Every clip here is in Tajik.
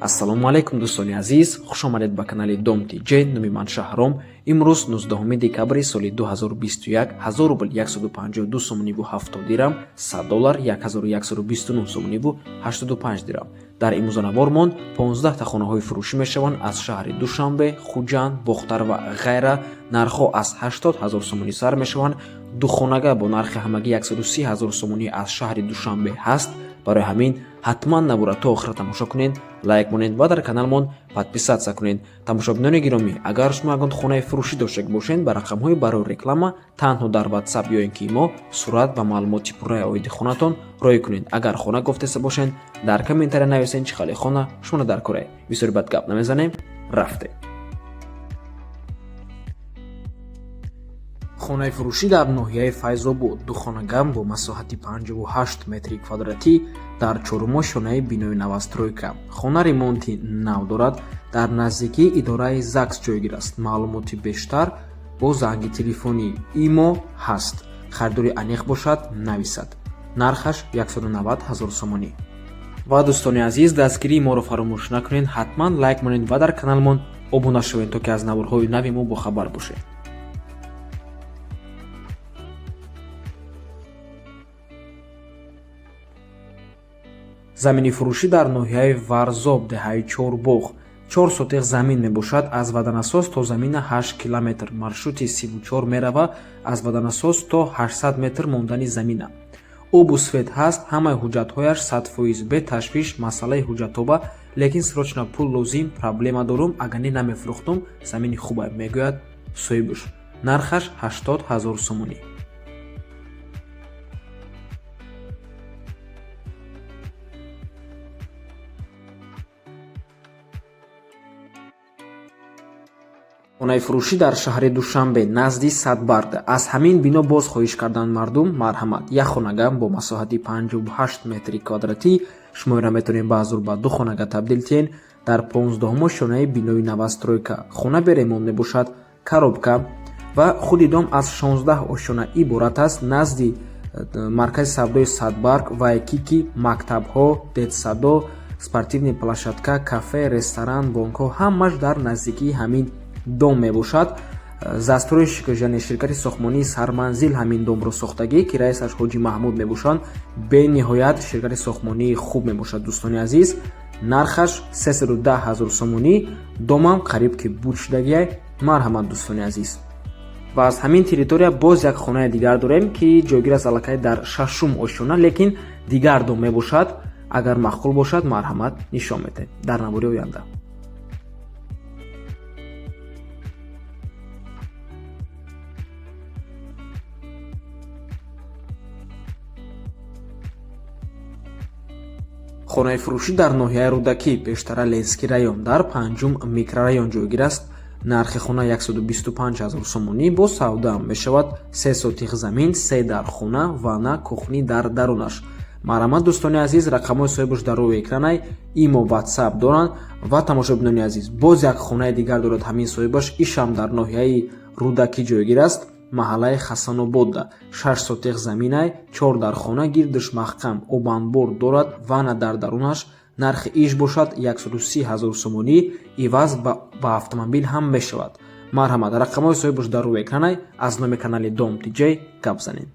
Ассалому алайкум, дӯстони азиз, хуш омадед ба канали Дом ТЖ. Номи ман Шаҳром. Имрӯз 19 декабри соли 2021, 1000 рубл 152 сомониву 70 дирам, 100 доллар 1129 сомониву 85 дирам. Дар имрӯзанавормон 15 та хонаҳои фурӯшӣ мешаванд аз шаҳри Душанбе, Хуҷанд, Бохтар ва ғайра. Нархҳо аз 80 ҳазор сомонӣ сар мешаванд. Духонага бо нархи ҳамагӣ 130 ҳазор сомонӣ аз шаҳри Душанбе ҳаст. Барои ҳамин ҳатман навора то охира тамошо кунед, лайк монед ва дар каналмон подписаться кунед. Тамошобинони гиромӣ, агар шумо ягон хонаи фурӯшӣ дошта бошед, ба рақамҳои барои реклама танҳо дар WhatsApp ё ин ки имо сурат ва маълумоти пурраи оиди хонатон роӣ кунед. Агар хона гуфтеста бошед, дар комментария нависед, чӣ хеле хона шуморо дар кора. Бисёри бад гап намезанем, рафтем. Хонаи фурӯшӣ дар ноҳияи Файзобод, духонагам бо масоҳати 58 метри квадратӣ дар чорумошёнаи бинои новостройка. Хона ремонти нав дорад, дар наздикии идораи ЗАГС ҷойгир аст. Маълумоти бештар бо занги телефонӣ, имо ҳаст. Харидори аниқ бошад, нависад. Нархаш 190 ҳазор сомонӣ. Ва дӯстони азиз, дастгирии моро фаромӯш накунед, ҳатман лайк монед ва дар каналмон обуна шавед, то ки аз наворҳои нави мо бохабар бошед. Замини фурӯшӣ дар ноҳияи Варзоб, деҳаи Чорбоғ, 4 сотих замин мебошад. Аз Ваданасос то замина 8 километр, маршрути 34 мерава. Аз Ваданасос то 800 метр мондани замина. Обу свет ҳаст, ҳамаи ҳуҷҷатҳояш 100%, беташвиш масъалаи ҳуҷҷатҳоба, лекин срочно пул лозим, проблема дорум, агар не намефурӯхтум, замини хубе, мегӯяд соҳибуш. Нархаш 80 ҳазор сомонӣ. Хонаи фурӯшӣ дар шаҳри Душанбе, назди Садбард. Аз ҳамин бино боз хоҳиш карданд мардум. Марҳамат, як хонага бо масоҳати 58 метри квадратӣ. Шумо инро метавонед баъзур ба ду хонага табдил диҳед. Дар 15-ошёнаи бинои новостройка. Хона беремонт мебошад, коробка ва худи дом аз 16 ошёна иборат аст. Назди маркази савдои Садбарг, Вайкики, мактабҳо, детсадо, спортивный площадка, кафе, ресторан, бонкҳо ҳамаш дар наздикии ҳамин дом мебошад. Застройщик, яъне ширкати сохтмонии Сарманзил ҳамин домро сохтагӣ, ки раисаш Ҳоҷи Маҳмуд мебошанд. Бениҳоят ширкати сохтмонии хуб мебошад, дӯстони азиз. Нархаш 310 ҳазор сомонӣ. Домам қариб ки буд шудагиай. Марҳамат, дӯстони азиз. Ва аз ҳамин территория боз як хонаи дигар дорем, ки ҷойгир аст аллакай дар шашум ошёна, лекин дигар дом мебошад. Агар маъқул бошад, марҳамат, нишон медиҳем дар навори оянда. Хонаи фурӯшӣ дар ноҳияи Рӯдакӣ, пештара Ленский район, дар панҷум микрорайон ҷойгир аст. Нархи хона 125 ҳазор сомонӣ, бо савдаам мешавад. 3 сотих замин, се дар хона, ванна, кухни дар дарунаш. Марҳамат, дӯстони азиз, рақамҳои соҳибаш дар рӯи экранай, имо, WhatsApp доранд. Ва тамошобинони азиз, боз як хонаи дигар дорад ҳамин соҳибаш, ишам дар ноҳияи Рӯдакӣ ҷойгир аст, маҳаллаи Хасанободда. 6 сотих заминай, чор дар хона, гирдиш маҳкам, обанбор дорад, ванна дар дарунаш. Нархи иш бошад 130 ҳазор сомонӣ, иваз ба автомобил ҳам мешавад. Марҳамат, рақамҳои соҳибаш дар рӯи экранай, аз номи канали Дом ТЖ гап занед.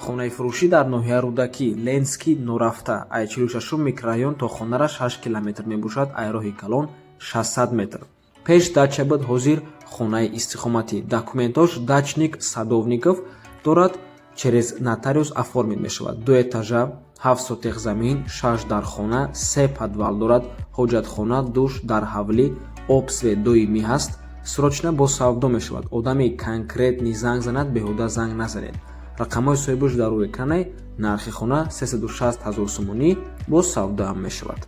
Хонаи фурӯшӣ дар ноҳияи Рӯдакӣ, Ленский норафта, ай 46-ум микрорайон то хонара 6 километр мебошад, ай роҳи калон 600 метр. Пеш дача буд, ҳозир хонаи истиқоматӣ. Документош дачник Садовников дорад, через нотариус оформить мешавад. Ду этажа, 7 сотих замин, шаш дар хона, се подвал дорад, ҳоҷатхона, душ дар ҳавлӣ, об, свет доимӣ ҳаст. Срочно бо савдо мешавад. Одами конкретный занг занад, беҳуда занг назанед. Рақамҳои соҳибаш дар рӯи экранай. Нархи хона 360 ҳазор сомонӣ, бо савдаам мешавад.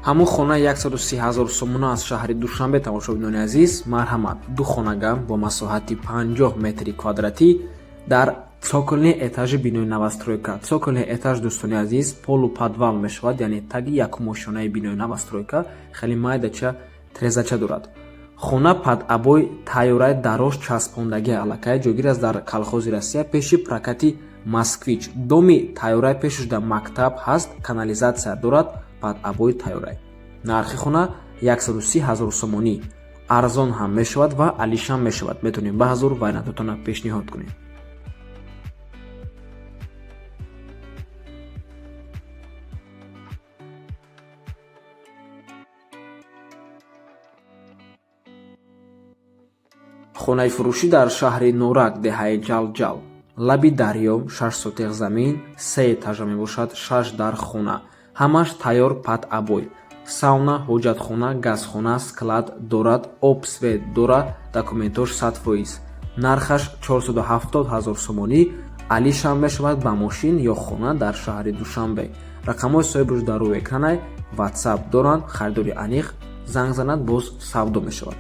Ҳамун хона 130 ҳазор сомона аз шаҳри Душанбе. Тамошобинони азиз, марҳамат, ду хонага бо масоҳати 50 метри квадратӣ дар Цокольный этажи бинои новостройка. Цокольный этаж, дӯстони азиз, полуподвал мешавад, яъне таги якумошонаи бинои новостройка хеле майдача трезача дорад. Хона под обой тайёраи, дарош часпондагӣ аллакай, ҷойгир аст дар Колхози Россия, пеши прокати Москвич. Доми тайёраи пешашда мактаб ҳаст, канализатсия дорад, под обой тайёрай. Нархи хона 130 ҳазор сомонӣ, арзон ҳам мешавад ва алишам мешавад. Метавонем ба ҳазур вариантотона пешниҳод кунем. Хонаи фурӯшӣ дар шаҳри Норак, деҳаи Ҷалҷал, лаби дарё, 6 сотих замин, се этажа мебошад, шаш дар хона, ҳамаш тайёр, под обой, сауна, ҳоҷатхона, газхона, склад дорад, об, свет дорад, документош 100%. Нархаш 470 ҳазор сомонӣ, алишам мешавад ба мошин ё хона дар шаҳри Душанбе. Рақамҳои соҳибаш дар рӯи экранай, Ватсап доранд, харидори аниқ занг занад, боз савдо мешавад.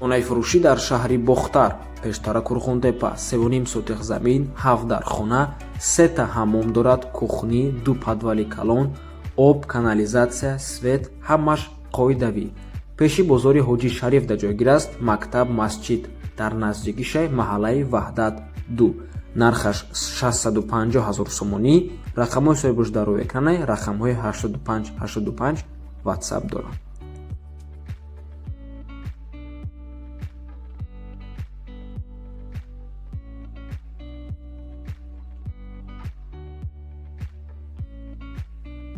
Хонаи фурӯшӣ дар шаҳри Бохтар, пештара Курғонтепа, 3,5 сотих замин, ҳафт дар хона, сета ҳаммом дорад, кухни, ду подвали калон, об, канализатсия, свет ҳамаш қоидавӣ. Пеши бозори Ҳоҷи Шариф дар ҷойгир аст, мактаб, масҷид дар наздикишай, маҳаллаи Ваҳдат 2. Нархаш 650 ҳазор сомонӣ. Рақамҳои соҳибаш дар рӯи экранай, рақамҳои 85 85, Ватсап доранд.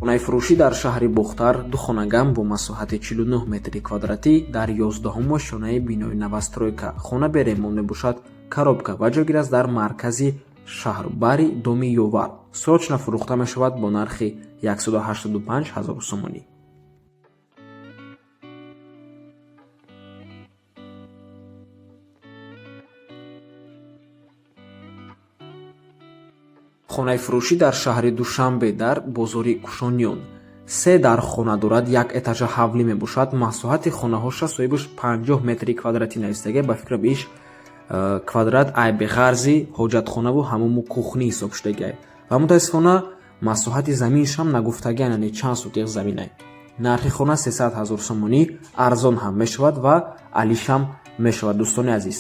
Хонаи фурӯшӣ дар шаҳри Бохтар, духонагам бо масоҳати 49 метри квадратӣ дар 11-ум ошёнаи бинои новостройка. Хона бе ремонт мебошад, коробка ва ҷойгир аст дар маркази шаҳр, бари доми Ёвар. Срочно фурӯхта мешавад бо нархи 185 ҳазор сомонӣ. Хонаи фурӯшӣ дар шаҳри Душанбе, дар бозори Кушониён, се дар хона дорад, як этажа ҳавлӣ мебошад. Масоҳати хонаҳоша соҳибаш 50 метри квадратӣ навистага. Ба фикрам, иш квадрат ай беғарзи ҳоҷатхонаву ҳамому кухни ҳисоб шудагиай ва мутаассифона масоҳати заминшам нагуфтагиан, яъне чанд сотих заминай. Нархи хона 300 ҳазор сомонӣ, арзон ҳам мешавад ва алишам мешавад. Дӯстони азиз,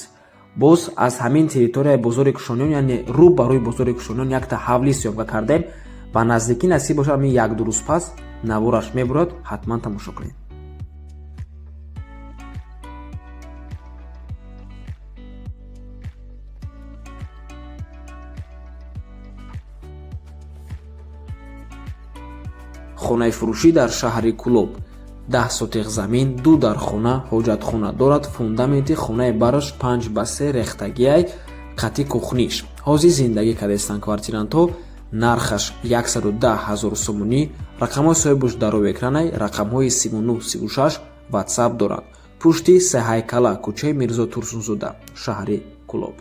боз аз ҳамин территорияи бозори Кушониён, яъне рӯ ба рӯи бозори Кушониён, якта ҳавлӣ съёмка кардем. Ба наздикӣ, насиб бошад, ҳамин як-ду рӯз пас навораш мебурад, ҳатман тамошо кунед. Хонаи фурӯшӣ дар шаҳри Кӯлоб, 10 сотих замин, ду дар хона, ҳоҷатхона дорад. Фундаменти хонаи бараш 5 ба 3 рехтагиай, қати кухниш. Ҳозир зиндагӣ кардастанд квартирантҳо. Нархаш 110 ҳазор сомонӣ. Рақамҳои соҳибаш дар рӯи экранай, рақамҳои 39 36, Ватсап доранд. Пушти Сеҳайкала, кӯчаи Мирзо Турсунзода, шаҳри Кӯлоб.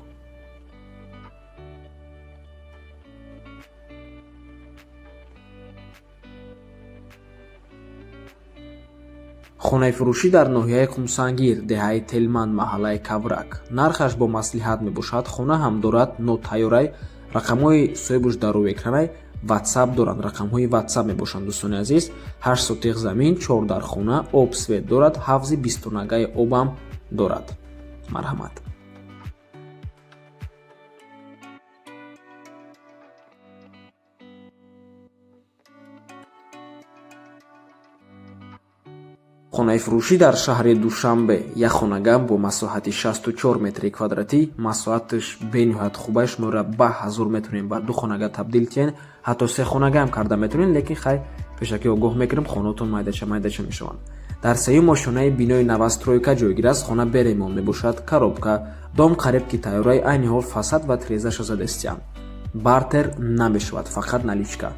Хонаи фурӯшӣ дар ноҳияи Қумсангир, деҳаи Телман, маҳаллаи Каврак. Нархаш бо маслиҳат мебошад. Хона ҳам дорад, нотайёрай. Рақамҳои соҳибаш дар рӯи экранай, Ватсап доранд, рақамҳои Ватсап мебошанд, дӯстони азиз. 8 сотих замин, чор дар хона, об, свет дорад, ҳавзи бистунагаи обам дорад. Марҳамат. Хонаи фурӯшӣ дар шаҳри Душанбе, як хонагам бо масоҳати 64 метри квадратӣ. Масоҳаташ бениҳоят хубай, шуморо ба ҳазур метавонем ба ду хонага табдил киҳен, ҳатто се хонагаам карда метавонем, лекин хай, пешакӣ огоҳ мекунем, хонаотон майдача майдача мешаванд. Дар сеюм ошёнаи бинои новостройка ҷойгир аст. Хона бе ремонт мебошад, коробка, дом қариб ки тайёраи, айни ҳол фасад ва трезаша задастиям. Бартер намешавад, фақат наличка.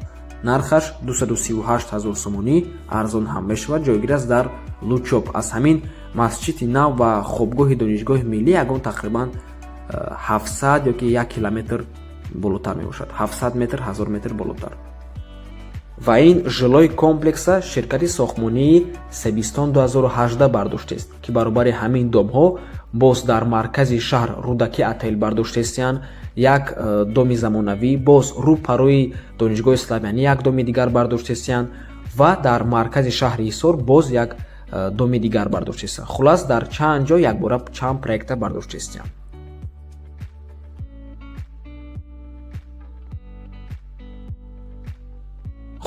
Нархаш 238 ҳазор сомонӣ, арзон ҳам мешавад. Ҷойгир аст дар Лучоб, аз ҳамин масҷиди нав ба хобгоҳи Донишгоҳи миллӣ ягон тақрибан 700 ёки 1 километр болотар мебошад, 700 метр, 1000 метр болотар. Ва ин жилой комплекса ширкати сохтмонии Себистон 2018 бардоштест, ки баробари ҳамин домҳо боз дар маркази шаҳр Рӯдакӣ отел бардоштестиянд, як доми замонавӣ, боз рӯ парои Донишгоҳи Славянӣ як доми дигар бардоштестиянд ва дар маркази шаҳри Ҳисор боз як доми дигар бардоштестиянд. Хулас, дар чанд ҷо якбора чанд проекта бардоштестиянд.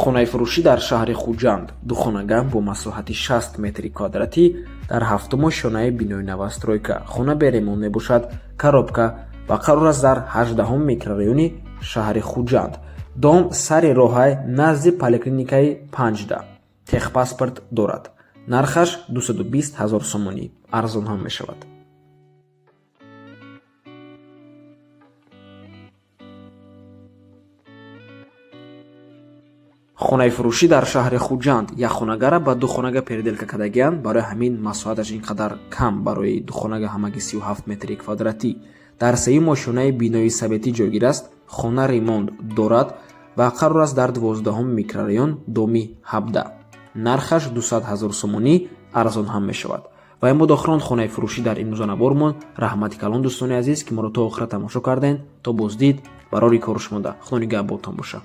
Хонаи фурӯшӣ дар шаҳри Хуҷанд, духонага бо масоҳати 60 метри квадратӣ дар ҳафтум ошёнаи бинои новостройка. Хона бе ремонт мебошад, коробка ва қарор аст дар 18-ум микрорайони шаҳри Хуҷанд. Дом сари роҳай, назди поликлиникаи 5, техпаспорт дорад. Нархаш 220 ҳазор сомонӣ, арзон ҳам мешавад. Хонаи фурӯшӣ дар шаҳри Хуҷанд, якхонагара ба духонага переделка кардагианд, барои ҳамин масоҳаташ ин қадар кам, барои духонага ҳамагӣ 37 метри квадратӣ. Дар сеюм ошёнаи бинои советӣ ҷойгир аст. Хона ремонт дорад ва қарор аст дар 12-ум микрорайон, доми 17. Нархаш 200 ҳазор сомонӣ, арзон ҳам мешавад. Ва ин буд охирон хонаи фурӯшӣ дар имрӯза набормон. Раҳмати калон, дӯстони азиз, ки моро то охира тамошо кардем. То боздид, барори кору шумода. Худо нигаҳбонтон боша.